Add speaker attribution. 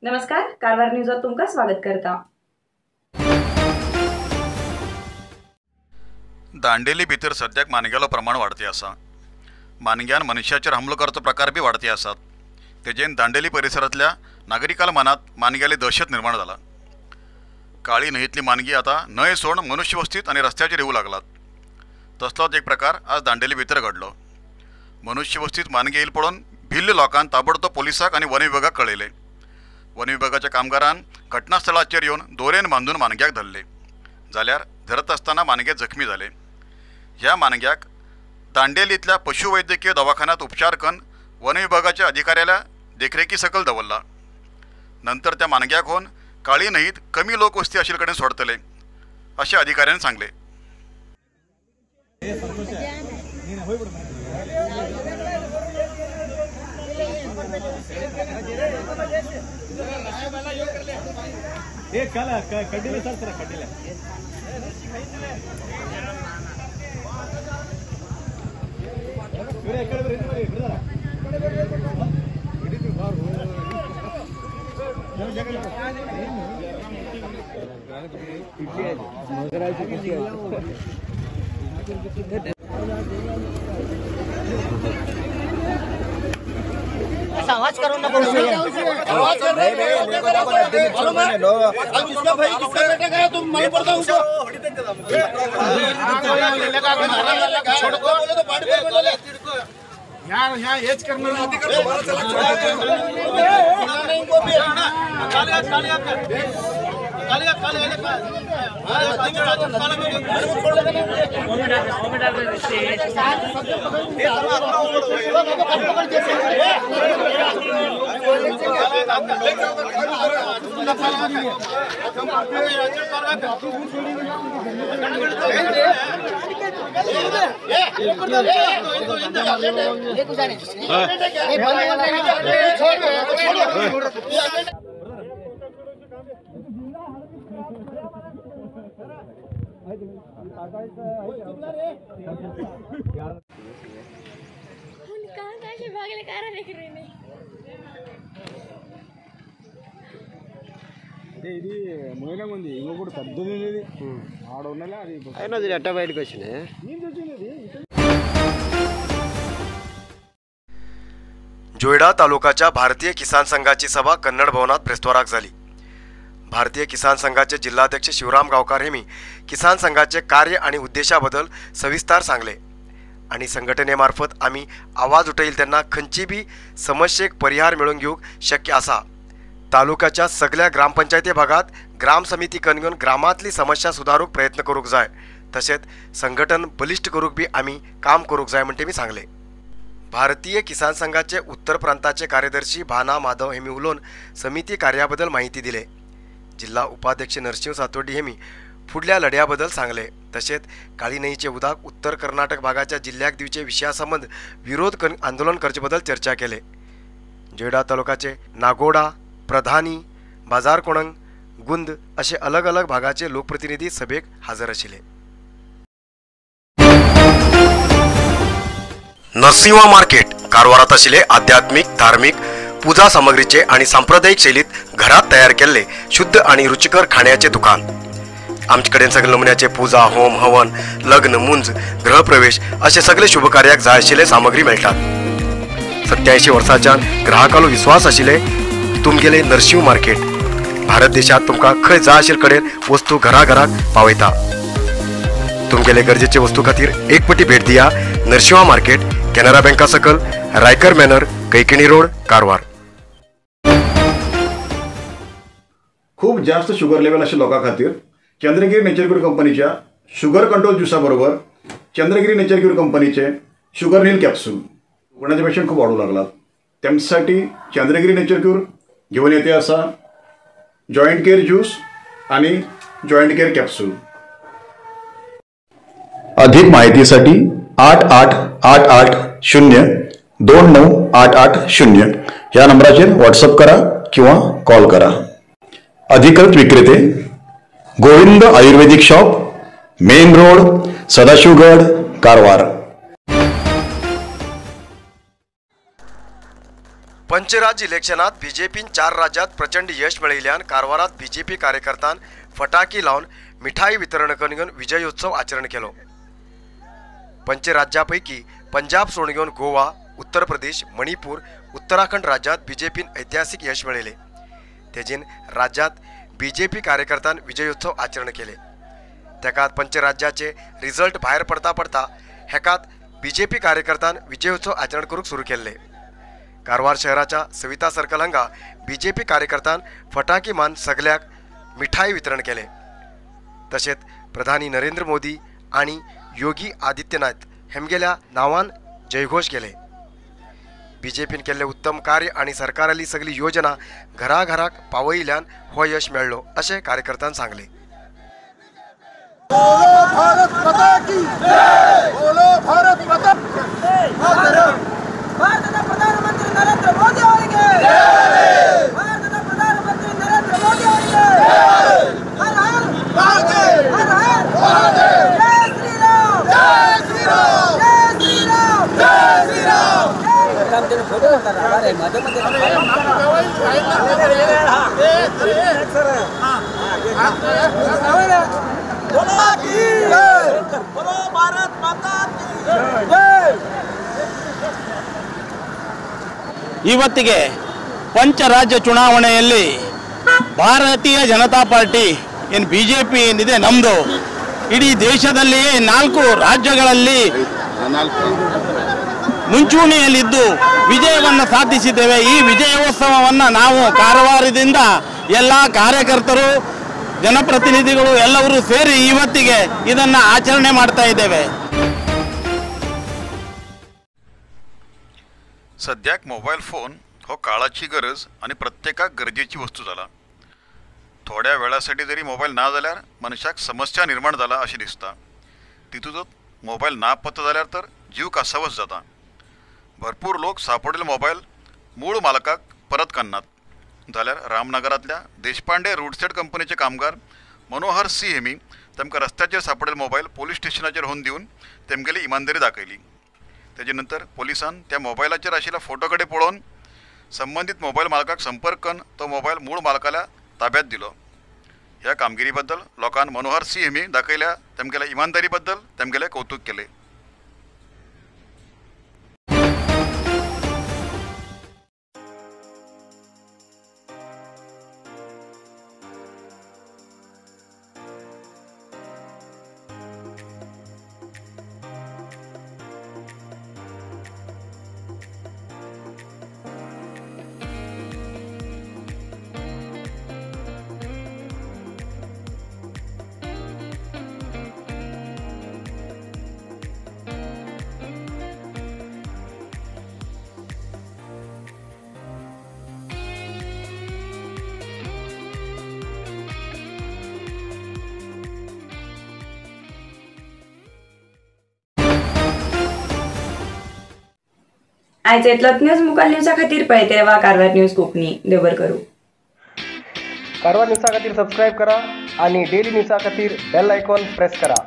Speaker 1: नमस्कार, कारवार न्यूजात तुमकां स्वागत करता।
Speaker 2: दांडेली भितर सद्याक मानग्यालो प्रमाण वाडते आसा। मानग्यान मनशाचेर हमलो करचो प्रकार बी वाडते आसात। तेजेन दांडेली परिसरांतल्या नागरिकांच्या मनात मानग्याली दहशत निर्माण जाला। काळी न्हंयेतली मानगी आता न्हंय सोड मनुष्यवस्तीत आनी रस्त्याचेर येवं लागलात। तसलोच एक प्रकार आज दांडेली भितर घडलो। मनुष्यवस्तीत मानगे येयल पळोवन भिल्ल लोकांन ताबडतोब पोलिसाक आनी वन विभागाक कळयलें। वन विभागाच्या कामगारान घटनास्थळाचेर येवन दोरेन बांदून मानग्याक धरले, जाल्यार धरत आसतना मानगे जखमी जाले। ह्या मानग्याक दांडेलींतल्या पशुवैद्यकीय दवाखान्यात उपचार करून वन विभागाच्या अधिकाऱ्याला देखरेखी सकल दवरला। नंतर त्या मानग्याक होवन काळी न्हंयेत कमी लोकवस्ती आशिल्ले कडेन सोडतले अशें अधिकाऱ्यान सांगलें।
Speaker 3: आवाज करो ना, आवाज कर रहे किसका भाई, किसका बेटा गया तुम मालूम पड़ता उसको।
Speaker 4: यार यहाँ एज करना
Speaker 5: जोयडा तालुकाच्या भारतीय किसान संघाची सभा कन्नड भवनात ब्रेस्ताराक जाली। भारतीय किसान संघाचे जिल्हाध्यक्ष शिवराम गावकर हेमी किसान संघाचे कार्य आणि उद्देशाबद्दल सविस्तर सांगले आणि संघटनेमार्फत आमी आवाज उठयल तेन्ना खंयची बी समस्येक परिहार मेळोवन घेवंक शक्य आसा। तालुक्याच्या सगळ्या ग्रामपंचायती भागात ग्राम समिती करून ग्रामांतली समस्या सुधारूंक प्रयत्न करूंक जाय, तशेंच संघटन बलिश्ट करूंक बी आमी काम करूंक जाय म्हण तेमी सांगले। भारतीय किसान संघाचे उत्तर प्रांताचे कार्यदर्शी भाना माधव हेमी उलोवन समिती कार्याबद्दल माहिती दिले। जिल्हा उपाध्यक्ष नरसिंह सातोडी हेमी फुडल्या लढ्याबद्दल सांगले। तसेच काळी न्हंयेचे उदक उत्तर कर्नाटक भागाच्या जिल्ह्याक दिवचे विशया संबंद विरोध आंदोलन करचे बद्दल चर्चा केले। जोयडा तालुक्याचे नागोडा, प्रधानी, बाजारकोणंग, गुंद असे अलग अलग भागाचे लोकप्रतिनिधी सभेक हजर आशिल्ले। नरसिंहा मार्केट कारवारात आशिल्ले आध्यात्मिक, धार्मिक पूजा सामग्रीचे आणि सांप्रदायिक शैलीत घरात तयार केल्ले शुद्ध आणि रुचिकर खाण्याचे दुकान। आमचे कडेन सगळे नमुन्याचे पूजा, होम, हवन, लग्न, मुंज, गृहप्रवेश असे सगळे शुभकार्याक जाय आशिल्ले सामग्री मेळटात। 87 वर्सांच्यान ग्राहकांलो विश्वास आशिल्ले तुमगेले नरसिंह मार्केट भारत देशात तुमकां खंय जाय आशिल्ले कडेन वस्तू घराघराक पावयता। तुमगेले गरजेचे वस्तू खातीर एक पटी भेट दिया नरसिंहा मार्केट, केनरा बँका सकल, रायकर मॅनर, कैकिणी रोड, कारवार।
Speaker 2: खूप जास्त शुगर लेवल अशा लोकां खातीर चंद्रगिरी नेचर क्यूर कंपनीच्या शुगर कंट्रोल ज्युसा बरोबर चंद्रगिरी नेचर क्यूर कंपनीचे शुगर नील कॅप्सूल कोणाचे पेशंट खूप वाढू लागलात त्यांच्यासाठी चंद्रगिरी नेचर क्यूर घेऊन येते असा जॉईंट केअर ज्यूस आणि जॉईंट केअर कॅप्सूल। अधिक माहितीसाठी 8 8 8 8 0 2 9 8 8 0 या नंबराचेर व्हॉट्सअप करा किंवा कॉल करा। अधिकृत विक्रेते Govind Ayurvedic shop, main road, Sadashivgad, Karwar.
Speaker 5: पंचराज्य इलेक्शनात बीजेपीन 4 राज्यात प्रचंड यश मेळयिल्ल्यान कारवारात बीजेपी कार्यकर्त्यान फटाकी लावन मिठाई वितरण करून विजयोत्सव आचरण केलो। पंचराज्यापैकी पंजाब सोडून घेवन गोवा, उत्तर प्रदेश, मणिपूर, उत्तराखंड राज्यात बीजेपीन ऐतिहासिक यश मेळयले। तेजेन राज्यात बीजेपी कार्यकर्त्यान विजयोत्सव आचरण केले। तेकात पंचराज्याचे रिझल्ट भायर पडता पडता हेकात बीजेपी कार्यकर्त्यान विजयोत्सव आचरण करूंक सुरू केल्ले। कारवार शहराच्या सविता सर्कल हांगा बीजेपी कार्यकर्त्यान फटाकी मान सगल्याक मिठाई वितरण केले। तशेंच प्रधानी नरेंद्र मोदी आनी योगी आदित्यनाथ हेमगेल्या नांवान जयघोष केले। बीजेपीन केल्ले उत्तम कार्य आनी सरकाराली सगळी योजना घराघराक पावयिल्ल्यान हो यश मेळ्ळो अशें कार्यकर्त्यान सांगले।
Speaker 4: बोलो भारत माता की जय, बोलो भारत माता की जय।
Speaker 6: ಭಾರತದ ಪ್ರಧಾನಮಂತ್ರಿ ನರೇಂದ್ರ ಮೋದಿ ಅವರಿಗೆ ಜೈ, ಭಾರತದ ಪ್ರಧಾನಮಂತ್ರಿ ನರೇಂದ್ರ ಮೋದಿ ಅವರಿಗೆ ಜೈ। ಹರ ಹರ ಮಹಾದೇವ, ಹರ ಹರ ಮಹಾದೇವ, ಜೈ ಶ್ರೀರಾಮ್,
Speaker 4: ಜೈ ಶ್ರೀರಾಮ್,
Speaker 6: ಜೈ ಶ್ರೀರಾಮ್,
Speaker 4: ಜೈ ಶ್ರೀರಾಮ್।
Speaker 3: ಕಾಮ್ತೇನೆ ಫೋಟೋ ಮಾಡ್ತಾರೆ ಅರೆ ಮಧ್ಯೆ ಮಧ್ಯೆ
Speaker 6: बोलो भारत माता की जय।
Speaker 7: ಇವತ್ತಿಗೆ ಪಂಚರಾಜ್ಯ ಚುನಾವಣೆಯಲ್ಲಿ ಭಾರತೀಯ ಜನತಾ ಪಾರ್ಟಿ ಏನು ಬಿಜೆಪಿ ಏನಿದೆ ನಮ್ಮದು ಇಡೀ ದೇಶದಲ್ಲಿಯೇ 4 ರಾಜ್ಯಗಳಲ್ಲಿ ಮುಂಚೂಣಿಯಲ್ಲಿದ್ದು ವಿಜಯವನ್ನು ಸಾಧಿಸಿದ್ದೇವೆ. ಈ ವಿಜಯೋತ್ಸವವನ್ನು ನಾವು ಕಾರವಾರದಿಂದ ಎಲ್ಲ ಕಾರ್ಯಕರ್ತರು, ಜನಪ್ರತಿನಿಧಿಗಳು ಎಲ್ಲರೂ ಸೇರಿ ಇವತ್ತಿಗೆ ಇದನ್ನು ಆಚರಣೆ ಮಾಡ್ತಾ ಇದ್ದೇವೆ.
Speaker 2: सद्याक मोबायल फोन हो काळाची गरज आनी प्रत्येकाक गरजेची वस्तू जाला। थोड्या वेळासाठी जरी मोबायल ना जाल्यार मनशाक समस्या निर्माण जाला अशें दिसता। तितूंतच मोबायल ना पत्तो जाल्यार तर जीव कासावस जाता। भरपूर लोक सापडिल्लो मोबायल मूळ मालकाक परत करनात। जाल्यार रामनगरांतल्या देशपांडे रूडसेट कंपनीचे कामगार मनोहर सी हेमी तांकां रस्त्याचेर सापडिल्लो मोबायल पोलीस स्टेशनाचेर व्हरून दिवन तेमगेली इमानदारी दाखयली। तेजे नंतर पोलिसान त्या मोबायलाचेर आशिल्ल्या फोटो कडेन पळोवन संबंदीत मोबायल मालकाक संपर्क करून तो मोबायल मूळ मालकाल्या ताब्यात दिलो। ह्या कामगिरी बद्दल लोकांन मनोहर सी हेमी दाखयल्या तेमगेल्या इमानदारी बद्दल तेमगेलें कौतुक केलें।
Speaker 1: आयज इतलोच न्यूज मुखार न्यूजा खातीर पळयते वा कारवार न्यूज कोंकणी देवर करूं।
Speaker 5: कारवार न्यूजा खातीर सबस्क्रायब करा आणि डेली न्यूजा खातीर बेल आयकॉन प्रेस करा।